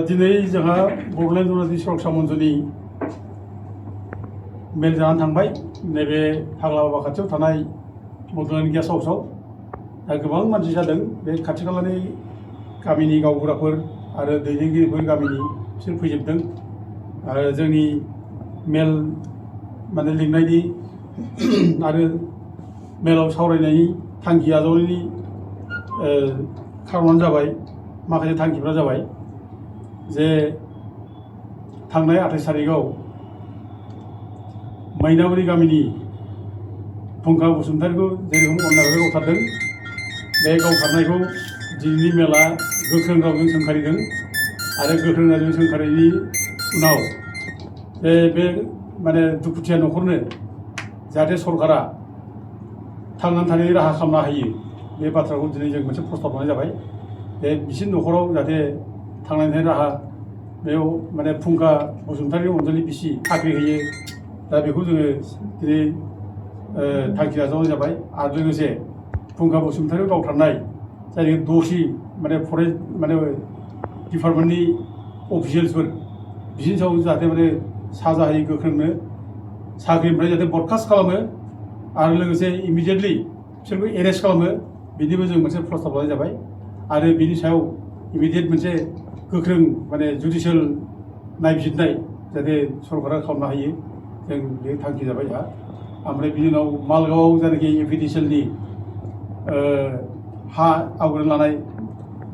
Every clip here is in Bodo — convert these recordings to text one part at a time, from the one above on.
दिनै जोंहा बड'लेण्ड अरुनाचल सुरक्षा मन्चनि मेल जानानै थांबाय नैबे फाग्लाबाबा खाथियाव थानाय बड'लेण्ड गेस्ट हाउसआव दा गोबां मानसि जादों बे खाथि खालानि गामिनि गावबुराफोर आरो दैदेनगिरिफोर गामिनि बिसोर फैजोबदों आरो जोंनि मेल माने लिंनायनि आरो मेलाव सावरायनायनि थांखि आजावनायनि खारनानो जाबाय माखासे थांखिफ्रा जाबाय जे थांनाय 28 तारिखआव मैनागुरि गामिनि फुंखा बसुमतारीखौ जेरखम अननायखौ गावथारदों बे गावथारनायखौ दिनैनि मेला गोख्रों रावजों सोंखारिदों आरो गोख्रों रावजों सोंखारिनि उनाव बे माने दुखुथिया न'खरनो जाहाथे सरकारा थांनानै थानायनि राहा खालामना होयो बे बाथ्राखौ दिनै जों मोनसे प्रस्ताब लानाय जाबाय बे बिसोरनि न'खराव जाहाथे थांनानै थानायनि राहा बेयाव माने फुंखा बसुमतारी अनजालि बिसि साख्रि होयो दा बेखौ जोङो दिनै थांखि आजावनाय जाबाय आरो लोगोसे फुंखा बसुमतारी गावथारनाय जाय दसि माने फरेस्ट माने डिपार्टमेन्टनि अफिसियेल्सफोर बिसोरनि सायाव जाहाथे माने साजा होयो गोख्रोंनो साख्रिनिफ्राय जाहाथे बरखास्त खालामो आरो लोगोसे इमिडियेटलि बिसोरखौ एरेस्ट खालामो बिनिबो जों मोनसे प्रस्ताब लानाय जाबाय आरो बिनि सायाव इमिडियेट मोनसे गोख्रों माने जुडिशियेल नायबिजिरनाय जाहाथे सरकारा खालामनो हायो जों बे थांखि जाबाय जोंहा ओमफ्राय बिनि उनाव मालगावआव जायनाखि एपिडिसिएलनि हा आवग्रिना लानाय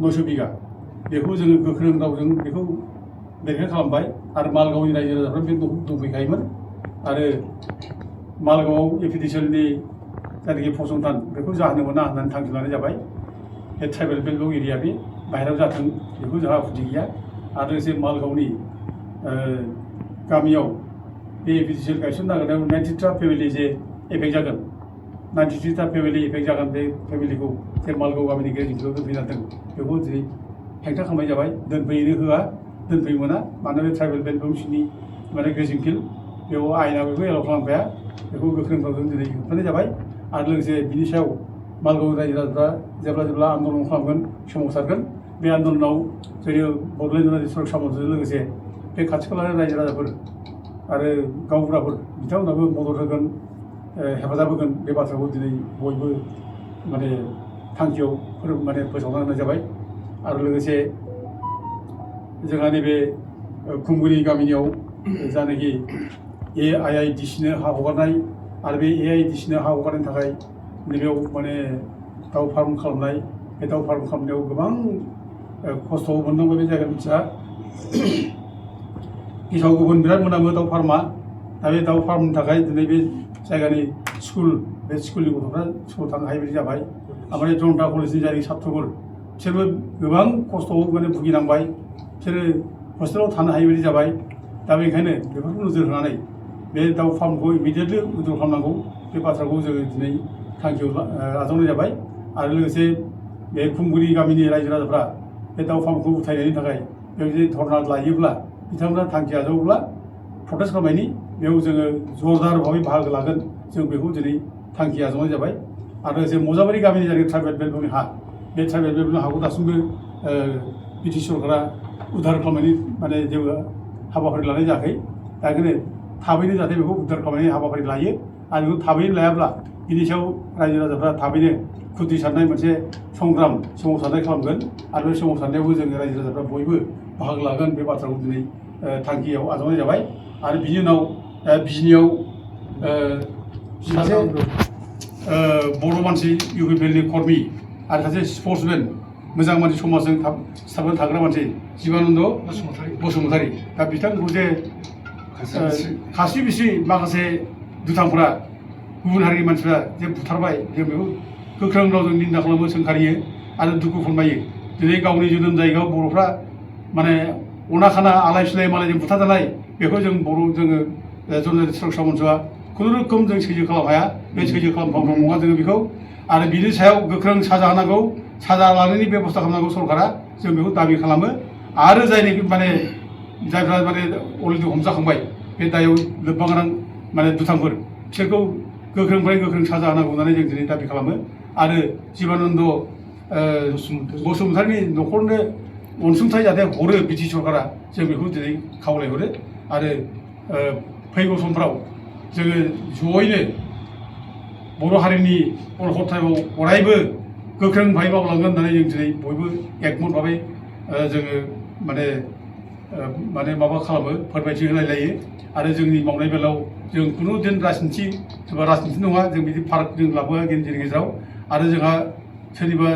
900 बिगा बेखौ जोङो गोख्रों रावजों बेखौ बेरेखा खालामबाय आरो मालगावनि रायजो राजाफ्रा बे दंफैखायोमोन आरो मालगावआव एपिडिसिएलनि जायनाखि फसंथान बेखौ जाहोनो मोना होननानै थांखि लानाय जाबाय बे ट्राइबेल बेल्ट एरिया बे बाहेरायाव जाथों बेखौ जोंहा आपत्ति गैया आरो लोगोसे मालगावनि गामियाव बे एपिडिसिएल गायसननो नागिरनायाव 93टा फेमिलि जे एफेक्ट जागोन 93टा फेमिलि एफेक्ट जागोन बे फेमिलिखौ जे मालगाव गामिनि गेजेराव दोनफैनांदों बेखौ दिनै हेंथा खालामनाय जाबाय दोनफैनो होआ दोनफैनो मोना मानोना बे ट्राइबेल बेल्ट बिसिनि माने ग्रेजिं फिल्ड बेयाव आयेना बेखौ एलाव खालामखाया बेखौ गोख्रों रावजों दिनै होबथानाय जाबाय आरो लोगोसे बिनि सायाव मालगाव रायजो राजाफ्रा जेब्ला आन्दलन खालामगोन सोमावसारगोन बे आन्दलनाव जोंनि बड'लेण्ड अरुनाचल सुरक्षा मन्चजों लोगोसे बे खाथि खालानि रायजो राजाफोर आरो गावबुराफोर बिथांमोनाबो मदद होगोन हेफाजाब होगोन बे बाथ्राखौ दिनै बयबो माने थांखियाव माने फोसावना होनाय जाबाय आरो लोगोसे जोंहा नैबे खुंगुरि गामियाव जानाखि AIIDCनो हा हगारनाय आरो बे AIIDCनो हा हगारनायनि थाखाय नैबेयाव माने दाउ फार्म खालामनाय बे दाउ फार्म खालामनायाव गोबां खस्थ' मोननांबाय बे जायगानि फिसा गेसाव गुबुन बिराद मोनामो दाउ फार्मा दा बे दाउ फार्मनि थाखाय दिनै बे जायगानि स्कुल बे स्कुलनि गथ'फ्रा स्कुलाव थांनो हायि बायदि जाबाय ओमफ्राय जनता कलेजनि जाय छात्रफोर बिसोरबो गोबां खस्थ'आव माने भुगिनांबाय बिसोरो हस्टेलाव थानो हायि बायदि जाबाय दा बेनिखायनो बेफोरखौ नोजोर होनानै बे दाउ फार्मखौ इमिडियेटलि उइद्र खालामनांगौ बे बाथ्राखौ जोङो दिनै थांखियाव आजावनाय जाबाय आरो लोगोसे बे खुंगुरि गामिनि रायजो राजाफ्रा बे दाउ फार्मखौ उथायनायनि थाखाय बेबायदि धर्ना लायोब्ला बिथांमोना थांखि आजावोब्ला प्रटेस्ट खालामनायनि बेयाव जोङो जरदार भाबै बाहागो लागोन जों बेखौ दिनै थांखि आजावनाय जाबाय आरो लोगोसे मजाबारि गामिनि जायगानि ट्राइबेल बेल्टनि हा बे ट्राइबेल बेल्टनि हाखौ दासिमबो BTC सरकारा उद्धार खालामनायनि माने जेबो हाबाफारि लानाय जायाखै दा ओंखायनो थाबैनो जाहाथे बेखौ उद्धार खालामनायनि हाबाफारि लायो आरो बेखौ थाबैनो लायाब्ला बिनि सायाव रायजो राजाफ्रा थाबैनो खुद्रि सारनाय मोनसे संग्राम सोमावसारनाय खालामगोन आरो बे सोमावसारनायावबो जोङो रायजो राजाफ्रा बयबो बाहागो लागोन बे बाथ्राखौ दिनै थांखियाव आजावनाय जाबाय आरो बिनि उनाव बिजनियाव सासे बर' मानसि UPPLनि कर्मि आरो सासे स्पर्ट्समेन मोजां मानसि समाजजों सिथाबनानै थाग्रा मानसि जिबानन्द बसुमतारी दा बिथांखौ जे खास्रि बिस्रि माखासे दुथांफोरा गुबुन हारिनि मानसिफ्रा जे बुथारबाय जों बेखौ गोख्रों रावजों निन्दा खालामो सोंखारियो आरो दुखु फोरमायो दिनै गावनि जोनोम जायगायाव बर'फ्रा माने अना खाना आलाय सिलाय मालायजों बुथारजानाय बेखौ जों जोङो जनता सुरक्षा मन्चआ खुनुरुखुम जों सैजो खालामनो हाया बे सैजो खालामथावना नङा जोङो बेखौ आरो बिनि सायाव गोख्रों साजा होनांगौ साजा लानायनि बेबस्था खालामनांगौ सरकारा जों बेखौ दाबि खालामो आरो जायनोखि माने जायफ्रा माने अलरेडि हमजाखांबाय बे दायाव लोब्बा गोनां माने दुथांफोर बिसोरखौ गोख्रोंनिफ्राय गोख्रों साजा होनांगौ होननानै जों दिनै दाबि खालामो आरो जिबानन्द बसुमतारीनि न'खरनो अनसुंथाइ जाहाथे हरो बिटि सरकारा जों बेखौ दिनै खावलायहरो आरो फैगौ समफ्राव जोङो जयैनो बर' हारिनि अलखथायाव अरायबो गोख्रों भाबै मावलांगोन होननानै जों दिनै बयबो एकमत भाबै जोङो माने माबा खालामो फोरमायथि होलायलायो आरो जोंनि मावनाय बेलायाव जों खुनु दिन राजनिथि सोरबा राजनिथि नङा जों बिदि फाराग जों लाबोआ जोंनि गेजेराव आरो जोंहा सोरनिबा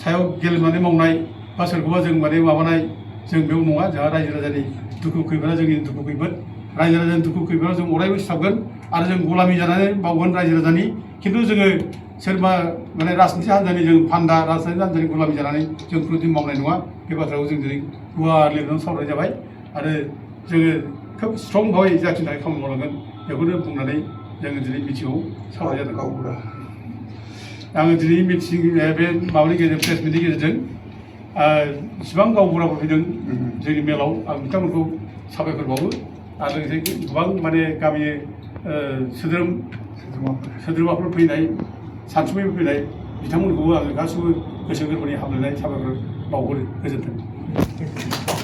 सायाव गेलेनानै मावनाय बा सोरखौबा जों माने माबानाय जों बेयाव नङा जोंहा रायजो राजानि दुखु खैफोदा जोंनि दुखु खैफोद रायजो राजानि दुखु खैफोदाव जों अरायबो सिथाबगोन आरो जों गलामि जानानै मावगोन रायजो राजानि खिन्थु जोङो सोरबा माने राजनिथि हान्जानि जों फान्दा राजनिथि हान्जानि गलामि जानानै जों खुनुदिन मावनाय नङा बे बाथ्राखौ जों दिनै गुवार लिरनानै सावरायनाय जाबाय आरो जोङो खोब स्ट्रं भाबै जाथिनि थाखाय खामानि मावलांगोन बेखौनो बुंनानै जोङो दिनै मिथिङाव सावरायनाय जादों आङो दिनै मिथिं बे माबानि गेजेरजों प्रेस मिटनि गेजेरजों इसिबां गावबुराफोर फैदों जोंनि मेलाव आं बिथांमोनखौ साबायखर बावो आरो लोगोसे गोबां माने गामिनि सोद्रोमाफोर फैनाय सानसुमैफोर फैनाय बिथांमोनखौबो आङो गासिबो गोसो गोरबोनि हामलायनाय साबायखर बावहरो गोजोन्थों